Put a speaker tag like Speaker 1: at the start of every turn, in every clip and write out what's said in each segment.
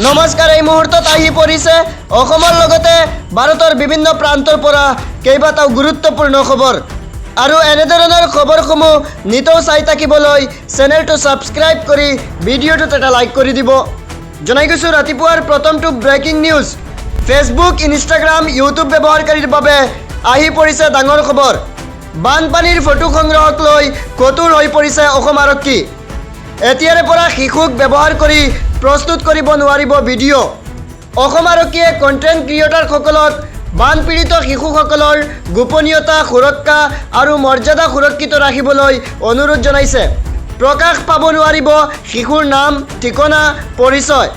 Speaker 1: নমস্কাৰ, এই মুহূৰ্তত আহি পৰিছে অসমৰ লগতে ভাৰতৰ বিভিন্ন প্ৰান্তৰ পৰা কেইবাটাও গুৰুত্বপূৰ্ণ খবৰ। আৰু এনেধৰণৰ খবৰসমূহ নিতৌ চাই থাকিবলৈ চেনেলটো ছাবস্ক্ৰাইব কৰি ভিডিঅ'টোত এটা লাইক কৰি দিব। জনাই গৈছোঁ ৰাতিপুৱাৰ প্ৰথমটো breaking news. Facebook, Instagram, YouTube ব্যৱহাৰকাৰীৰ বাবে আহি পৰিছে ডাঙৰ খবৰ। বানপানীৰ ফটো সংগ্ৰহক লৈ কঠোৰ হৈ পৰিছে অসম আৰক্ষী। এতিয়াৰে পৰা শিশুক ব্যৱহাৰ কৰি প্ৰস্তুত কৰিব নোৱাৰিব ভিডিঅ'। অসম আৰক্ষীয়ে কণ্টেণ্ট ক্ৰিয়েটাৰসকলক বানপীড়িত শিশুসকলৰ গোপনীয়তা, সুৰক্ষা আৰু মৰ্যাদা সুৰক্ষিত ৰাখিবলৈ অনুৰোধ জনাইছে। প্ৰকাশ পাব নোৱাৰিব শিশুৰ নাম, ঠিকনা, পৰিচয়।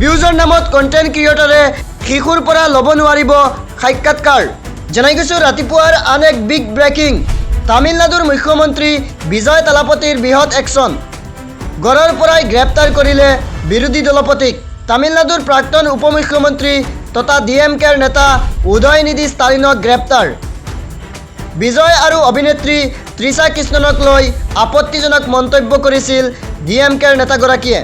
Speaker 1: ভিউজৰ নামত কণ্টেণ্ট ক্ৰিয়েটাৰে শিশুৰ পৰা ল'ব নোৱাৰিব সাক্ষাৎকাৰ। জনাই গৈছোঁ ৰাতিপুৱাৰ আন এক বিগ ব্ৰেকিং। তামিলনাডুৰ মুখ্যমন্ত্ৰী বিজয় থালাপতিৰ বৃহৎ একশ্যন। ঘৰৰ পৰাই গ্ৰেপ্তাৰ কৰিলে বিৰোধী দলপতিক। তামিলনাডুৰ প্ৰাক্তন উপ মুখ্যমন্ত্ৰী তথা ডি এম কেৰ নেতা উদয়নিধি ষ্টালিনক গ্ৰেপ্তাৰ। বিজয় আৰু অভিনেত্ৰী তৃষা কৃষ্ণনক লৈ আপত্তিজনক মন্তব্য কৰিছিল ডি এম কেৰ নেতাগৰাকীয়ে।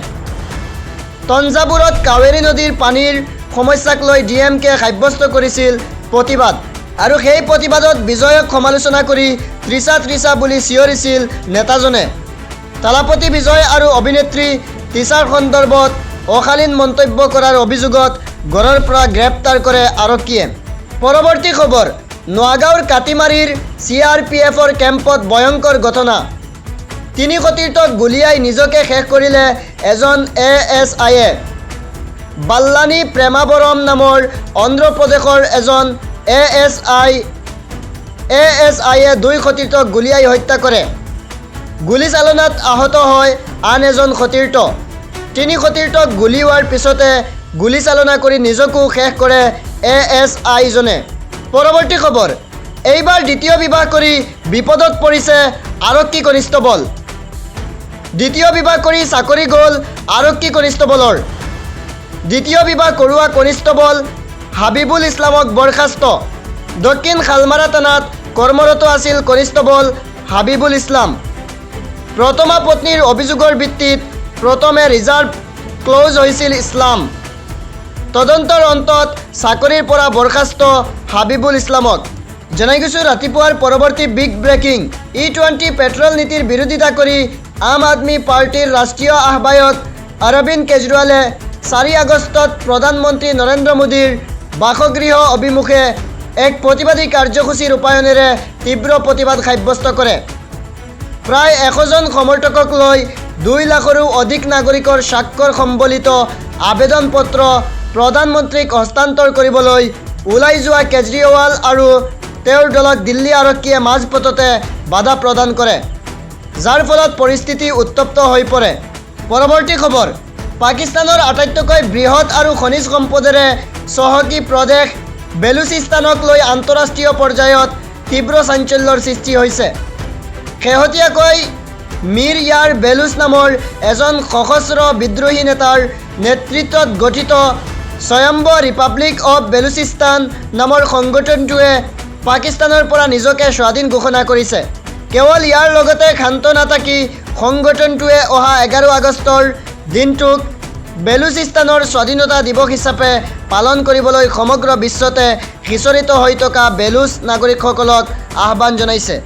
Speaker 1: তঞ্জাবুৰত কাৱেৰী নদীৰ পানীৰ সমস্যাক লৈ ডি এম কে সাব্যস্ত কৰিছিল প্ৰতিবাদ আৰু সেই প্ৰতিবাদত বিজয়ক সমালোচনা কৰি "তৃষা, তৃষা" বুলি চিঞৰিছিল নেতাজনে। থালাপতি বিজয় আৰু অভিনেত্ৰী তৃষাৰ সন্দৰ্ভত অশালীন মন্তব্য কৰাৰ অভিযোগত ঘৰৰ পৰা গ্ৰেপ্তাৰ কৰে আৰক্ষীয়ে। পৰৱৰ্তী খবৰ, নগাঁৱৰ কাটিমাৰীৰ চি আৰ পি এফৰ কেম্পত ভয়ংকৰ ঘটনা। তিনি সতীৰ্থক গুলীয়াই নিজকে শেষ কৰিলে এজন এ এছ আইয়ে। বাল্লানী প্ৰেমাবৰম নামৰ অন্ধ্ৰপ্ৰদেশৰ এজন এ এছ আইয়ে দুই সতীৰ্থক গুলীয়াই হত্যা কৰে। গুলীচালনাত আহত হয় আন এজন সতীৰ্থ। তিনি সতীৰ্থক গুলীওৱাৰ পিছতে গুলীচালনা কৰি নিজকো শেষ কৰে এ এছ আইজনে। পৰৱৰ্তী খবৰ, এইবাৰ দ্বিতীয় বিবাহ কৰি বিপদত পৰিছে আৰক্ষী কনিষ্টবল। দ্বিতীয় বিবাহ কৰি চাকৰি গ'ল আৰক্ষী কনিষ্টবলৰ। দ্বিতীয় বিবাহ কৰোৱা কনিষ্টবল হাবিবুল ইছলামক বৰ্খাস্ত। দক্ষিণ শালমাৰা থানাত কৰ্মৰত আছিল কনিষ্টবল হাবিবুল ইছলাম। প্ৰথমা পত্নীৰ অভিযোগৰ ভিত্তিত প্ৰথমে ৰিজাৰ্ভ ক্লজ হৈছিল ইছলাম। তদন্তৰ অন্তত চাকৰিৰ পৰা বৰ্খাস্ত হাবিবুল ইছলামক। জনাই গৈছোঁ ৰাতিপুৱাৰ পৰৱৰ্তী বিগ ব্ৰেকিং। ই 20 পেট্ৰল নীতিৰ বিৰোধিতা কৰি আম আদমি পাৰ্টীৰ ৰাষ্ট্ৰীয় আহ্বায়ক অৰবিন্দ কেজৰিৱালে 4 আগষ্টত প্ৰধানমন্ত্ৰী নৰেন্দ্ৰ মোদীৰ বাসগৃহ অভিমুখে এক প্ৰতিবাদী কাৰ্যসূচী ৰূপায়ণেৰে তীব্ৰ প্ৰতিবাদ সাব্যস্ত কৰে। প্ৰায় 100জন সমৰ্থকক লৈ 2 লাখৰো অধিক নাগৰিকৰ স্বাক্ষৰ সম্বলিত আবেদন পত্ৰ প্ৰধানমন্ত্ৰীক হস্তান্তৰ কৰিবলৈ ওলাই যোৱা কেজৰিৱাল আৰু তেওঁৰ দলক দিল্লী আৰক্ষীয়ে মাজপথতে বাধা প্ৰদান কৰে, যাৰ ফলত পৰিস্থিতি উত্তপ্ত হৈ পৰে। পৰৱৰ্তী খবৰ, পাকিস্তানৰ আটাইতকৈ বৃহৎ আৰু খনিজ সম্পদেৰে চহকী প্ৰদেশ বেলুচিস্তানক লৈ আন্তঃৰাষ্ট্ৰীয় পৰ্যায়ত তীব্ৰ চাঞ্চল্যৰ সৃষ্টি হৈছে। শেহতীয়াকৈ মীৰ য়াৰ বেলুচ নামৰ এজন সশস্ত্ৰ বিদ্ৰোহী নেতাৰ নেতৃত্বত গঠিত স্বয়ম্ভ ৰিপাব্লিক অৱ বেলুচিস্তান নামৰ সংগঠনটোৱে পাকিস্তানৰ পৰা নিজকে স্বাধীন ঘোষণা কৰিছে। কেৱল ইয়াৰ লগতে ক্ষান্ত নাথাকি সংগঠনটোৱে অহা 11 আগষ্টৰ দিনটোক বেলুচিস্তানৰ স্বাধীনতা দিৱস হিচাপে পালন কৰিবলৈ সমগ্ৰ বিশ্বতে সিঁচৰিত হৈ থকা বেলুচ নাগৰিকসকলক আহ্বান জনাইছে।